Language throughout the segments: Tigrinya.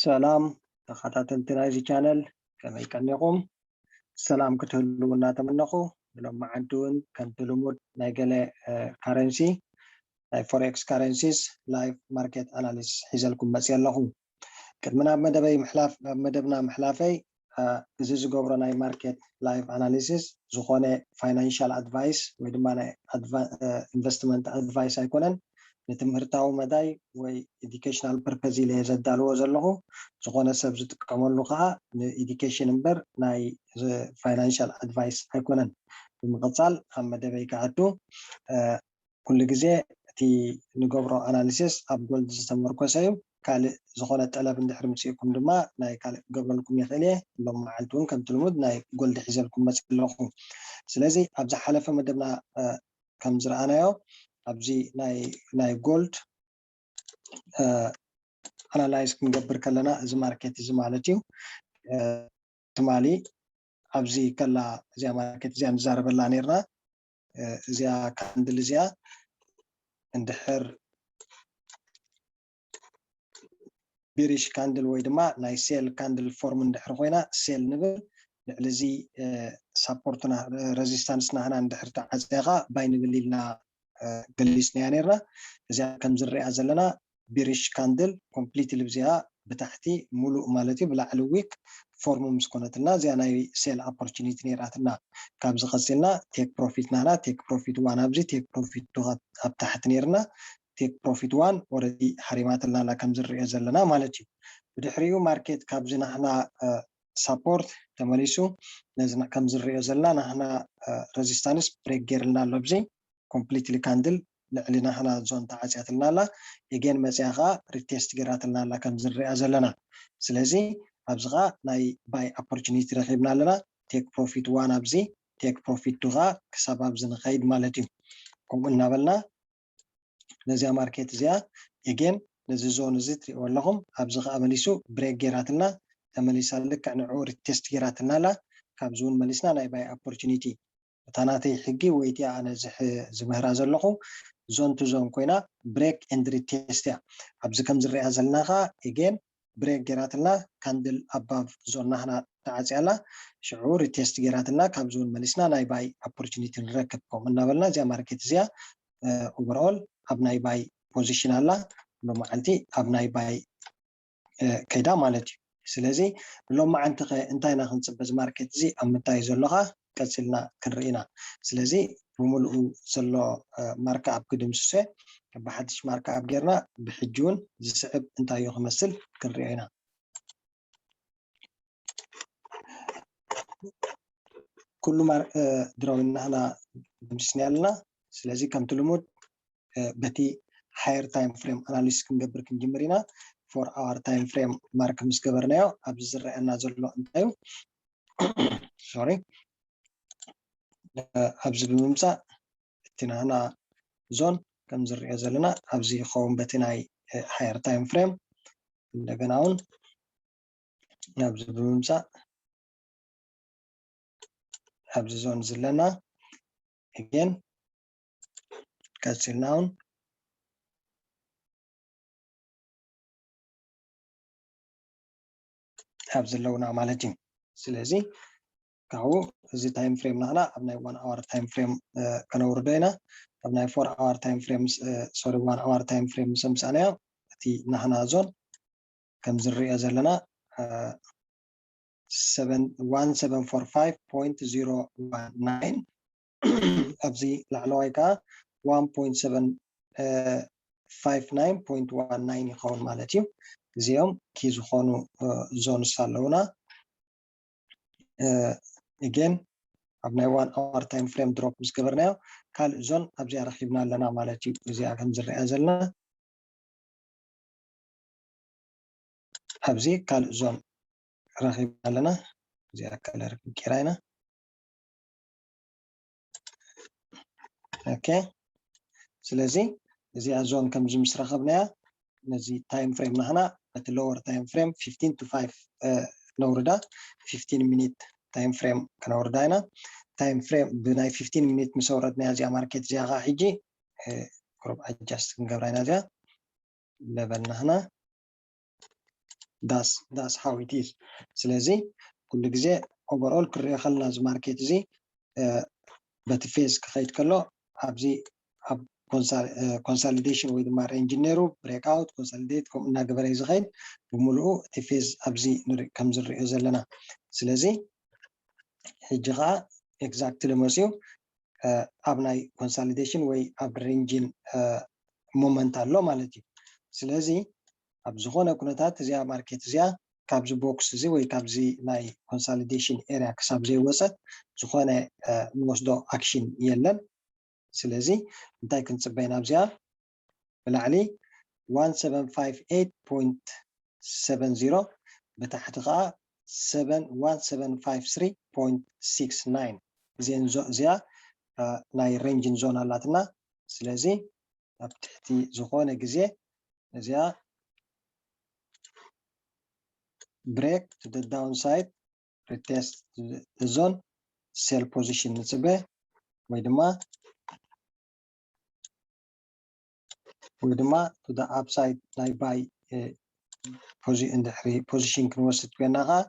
ሰላም ተኸታተልቲ ናይዚ ቻነል፣ ከመይ ቀኒኹም? ሰላም ክትህልዉ እናተመነኹ፣ ብሎም መዓንቲ እውን ከምቲ ልሙድ ናይ ገለ ካረንሲ፣ ናይ ፎሬክስ ካረንሲስ ላይቭ ማርኬት ኣናሊሲስ ሒዘልኩም መፅየ ኣለኹ። ቅድሚ ናብ መደበይ ምሕላፍ፣ ናብ መደብና ምሕላፈይ፣ እዚ ዝገብሮ ናይ ማርኬት ላይቭ ኣናሊሲስ ዝኾነ ፋይናንሻል ኣድቫይስ ወይ ድማ ናይ ኢንቨስትመንት ኣድቫይስ ኣይኮነን። ንትምህርታዊ መዳይ ወይ ኤዱኬሽናል ፐርፐዝ ኢለ እየ ዘዳልዎ ዘለኹ። ዝኾነ ሰብ ዝጥቀመሉ ከዓ ንኤዱኬሽን እምበር ናይ ፋይናንሻል ኣድቫይስ ኣይኮነን። ብምቕፃል ኣብ መደበይ ክኣቱ። ኩሉ ግዜ እቲ ንገብሮ ኣናሊሲስ ኣብ ጎልድ ዝተመርኮሰ እዩ። ካልእ ዝኾነ ጠለብ እንድሕር ምፅእኩም ድማ ናይ ካልእ ክገብረልኩም ይኽእል እየ። ሎም መዓልቲ እውን ከምቲ ልሙድ ናይ ጎልድ ሒዘልኩም መፅእ ኣለኹ። ስለዚ ኣብ ዝሓለፈ መደብና ከም ዝረኣናዮ ኣብዚ ናይ ጎልድ ኣናላይዝ ክንገብር ከለና እዚ ማርኬት እዚ ማለት እዩ። ትማሊ ኣብዚ ከላ እዚኣ ማርኬት እዚኣ ንዛረበላ ነርና። እዚኣ ካንድል እዚኣ እንድሕር ቢሪሽ ካንድል ወይ ድማ ናይ ሴል ካንድል ፎርም እንድሕር ኮይና ሴል ንብል። ልዕሊ እዚ ሳፖርትና ረዚስታንስ ናህና እንድሕር ተዓፅያ ከዓ ባይ ንብል ኢልና ገሊፅናያ ነርና። እዚኣ ከም ዝሪኣ ዘለና ቢሪሽ ካንድል ኮምፕሊትሊ ብዚኣ ብታሕቲ ሙሉእ ማለት እዩ ብላዕሊ ዊክ ፎርም ምስ ኮነትልና እዚኣ ናይ ሴል ኦፖርቹኒቲ ነይራትና። ካብዚ ቀፂልና ቴክ ፕሮፊት ናህና ቴክ ፕሮፊት ዋን ኣብዚ ቴክ ፕሮፊት ቱ ኣብ ታሕቲ ነይርና። ቴክ ፕሮፊት ዋን ኦረዲ ሃሪማትልና ኣላ ከም ዝሪኦ ዘለና ማለት እዩ። ብድሕሪኡ ማርኬት ካብዚ ናህና ሳፖርት ተመሊሱ ነዚ ከም ዝሪኦ ዘለና ናህና ረዚስታንስ ብሬክ ገይርልና ኣሎ። ኣብዚ ኮምፕሊትሊ ካንድል ልዕሊ ናህና ዞን ተዓፅያትልና ኣላ። ኤጌን መፅያ ከዓ ሪቴስት ገይራትልና ኣላ ከም ዝሪኣ ዘለና። ስለዚ ኣብዚ ከዓ ናይ ባይ ኦፖርቹኒቲ ረኪብና ኣለና። ቴክ ፕሮፊት ዋን ኣብዚ ቴክ ፕሮፊት ቱ ከዓ ክሳብ ኣብዚ ንኸይድ ማለት እዩ። ከምኡ እናበልና ነዚኣ ማርኬት እዚኣ ኤጌን ነዚ ዞን እዚ ትሪእዎ ኣለኹም። ኣብዚ ከዓ መሊሱ ብሬክ ገይራትልና ተመሊሳ ልክዕ ንዕኡ ሪቴስት ገይራትልና ኣላ። ካብዚ እውን መሊስና ናይ ባይ ኦፖርቹኒቲ እታ ናተይ ሕጊ ወይ እቲኣ ኣነ ዝሕ- ዝምህራ ዘለኹ ዞን ቱ ዞን ኮይና ብሬክ ኤንድ ሪቴስት እያ። ኣብዚ ከም ዝሪኣ ዘለና ከዓ ኤጌን ብሬክ ገይራትልና ካንድል ኣባቭ ዞን ናህና ተዓፅያ ኣላ። ሽዑ ሪቴስት ገይራትልና ካብዚ እውን መሊስና ናይ ባይ ኦፖርቹኒቲ ንረክብ። ከምኡ እናበልና እዚኣ ማርኬት እዚኣ ኦቨርኦል ኣብ ናይ ባይ ፖዚሽን ኣላ። ሎመዓልቲ ኣብ ናይ ባይ ከይዳ ማለት እዩ። ስለዚ ሎመዓንቲ ከ እንታይ ኢና ክንፅበ? እዚ ማርኬት እዚ ኣብ ምንታይ እዩ ዘሎ ከ ቀፂልና ክንርኢ ኢና። ስለዚ ብምሉኡ ዘሎ ማርክ ኣፕ ክድምስሶ እየ። ብሓድሽ ማርክ ኣፕ ጌርና ብሕጂ እውን ዝስዕብ እንታይ እዩ ክመስል ክንሪኦ ኢና። ኩሉ ድራዊን ናህና ደምሲስና ኣለና። ስለዚ ከምቲ ልሙድ በቲ ሃየር ታይም ፍሬም ኣናሊስ ክንገብር ክንጅምር ኢና። ፎር ኣወር ታይም ፍሬም ማርክ ምስ ገበርናዮ ኣብዚ ዝረኣየና ዘሎ እንታይ እዩ? ሶሪ፣ ኣብዚ ብምምፃእ እቲ ናህና ዞን ከም ዝሪኦ ዘለና ኣብዚ ይኸውን በቲ ናይ ሃየር ታይም ፍሬም። እንደገና እውን ኣብዚ ብምምፃእ ኣብዚ ዞን ዘለና ኤጌን ቀፂልና እውን ኣብ ዘለውና ማለት እዩ። ስለዚ ካብኡ እዚ ታይም ፍሬም ናህና ኣብ ናይ ዋን ኣወር ታይም ፍሬም ከነውርዶ ኢና። ኣብ ናይ ፎር ኣወር ታይም ፍሬም ሶሪ ዋን ኣወር ታይም ፍሬም ምስ ኣምፃእናዮ እቲ ናህና ዞን ከም ዝሪኦ ዘለና one seven four five point zero one nine ኣብዚ ላዕለዋይ ከዓ one point seven five nine point one nine ይኸውን ማለት እዩ። እዚኦም ኪ ዝኾኑ ዞንስ ኣለውና። ኤጌን ኣብ ናይ ዋን ኣወር ታይም ፍሬም ድሮፕ ምስ ገበርናዮ ካልእ ዞን ኣብዚኣ ረኪብና ኣለና ማለት እዩ። እዚኣ ከም ዝረኣ ዘለና ኣብዚ ካልእ ዞን ረኪብና ኣለና። እዚኣ ከለር ክንቀይራ ኢና። ኦኬ፣ ስለዚ እዚኣ ዞን ከምዚ ምስ ረከብናያ ነዚ ታይም ፍሬም ናህና በቲ ሎወር ታይም ፍሬም fifteen to five ነውርዳ። fifteen ሚኒት ታይም ፍሬም ከነውርዳ ኢና። ታይም ፍሬም ብናይ fifteen ሚኒት ምስ ኣውረድናያ እዚኣ ማርኬት እዚኣ ከዓ ሕጂ ቁሩብ ኣጃስት ክንገብራ ኢና። እዚኣ ለበል ናህና that's that's how it is። ስለዚ ኩሉ ግዜ overall ክሪኦ ከለና እዚ market እዚ በቲ phase ክኸይድ ከሎ ኣብዚ ኣብ consolidation ወይ ድማ range ነይሩ፣ breakout፣ consolidate ከምኡ እናገበረ እዩ ዝኸይድ። ብምልኡ እቲ phase ኣብዚ ከም ዝሪኦ ዘለና። ስለዚ ሕጂ ከዓ exactly መፅዩ ኣብ ናይ consolidation ወይ ኣብ range moment ኣሎ ማለት እዩ። ስለዚ ኣብ ዝኾነ ኩነታት እዚኣ market እዚኣ ካብዚ box እዚ ወይ ካብዚ ናይ consolidation area ክሳብ ዘይወፀት ዝኾነ ንወስዶ action የለን። ስለዚ እንታይ ክንፅበይ ናብዚኣ? ብላዕሊ one seven five eight point seven zero፣ ብታሕቲ ከዓ seven one seven five three point six nine። እዚኣ ናይ range zone ኣላትና። ስለዚ ኣብ ትሕቲ ዝኾነ ግዜ እዚኣ break to the downside፣ retest the zone፣ sell position ንፅበ ወይ ድማ ወይ ድማ to the upside ናይ buy እንድሕሪ position ክንወስድ ኮይና ከዓ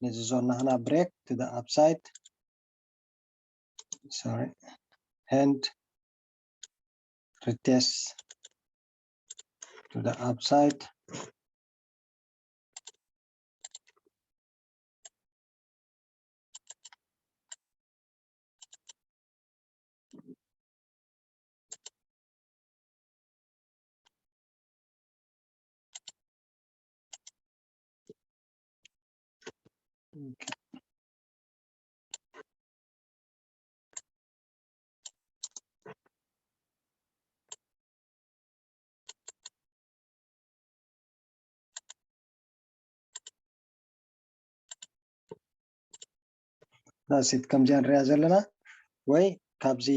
ነዚ zone ናህና break to the upside፣ sorry፣ and retest to the upside። ዳሴት ከምዚኣ ንሪኣ ዘለና ወይ ካብዚ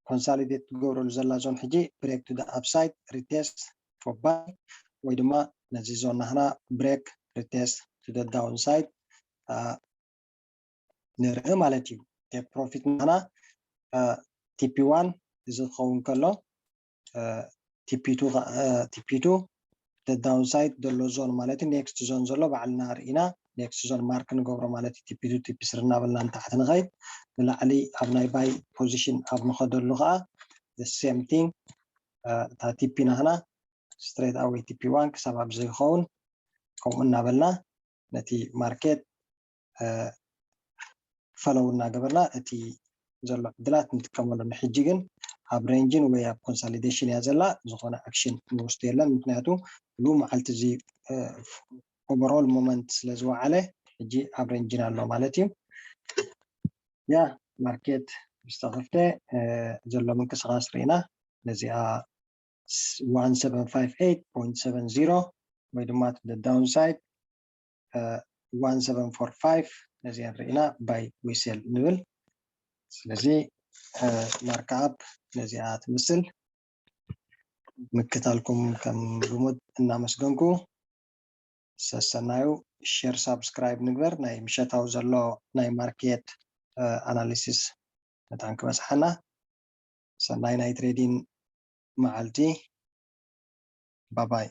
consolidate ትገብረሉ ዘላ zone ሕጂ break to the upside retest for buy ወይ ድማ ነዚ zone ናህና break retest to the downside ንርኢ ማለት እዩ። take profit ናህና TP one እዚ ክኸውን ከሎ TP two TP two the downside ዘሎ zone ማለት እዩ። next zone ዘሎ ባዕልና ርኢና next zone mark ንገብሮ ማለት እዩ። TP two TP three እናበልና ንታሕቲ ንኸይድ ንላዕሊ ኣብ ናይ buy position ኣብ ንኸደሉ ከዓ the same thing እታ TP ናህና straight away TP one ክሳብ ኣብ ዘይኸውን ከምኡ እናበልና ነቲ market follow እናገበርና እቲ ዘሎ ዕድላት ንጥቀመሉ። ንሕጂ ግን ኣብ range ን ወይ ኣብ consolidation እያ ዘላ፣ ዝኾነ action ንወስዶ የለን። ምክንያቱ ብሉ መዓልቲ እዚ overall moment ስለ ዝወዓለ ሕጂ ኣብ range ን ኣሎ ማለት እዩ። ያ market ምስ ተኸፍተ ዘሎ ምንቅስቃስ ርኢና ነዚኣ one seven five eight point seven zero ወይ ድማ to the downside one seven four five ነዚአን ርኢና buy ወይ sell ንብል። ስለዚ markup ነዚኣ ትምስል። ምክታልኩም ከም ልሙድ እናመስገንኩ ሰሰናዩ share subscribe ንግበር። ናይ ምሸታዊ ዘሎ ናይ market analysis መታን ክበፅሓና። ሰናይ ናይ trading መዓልቲ። ባባይ።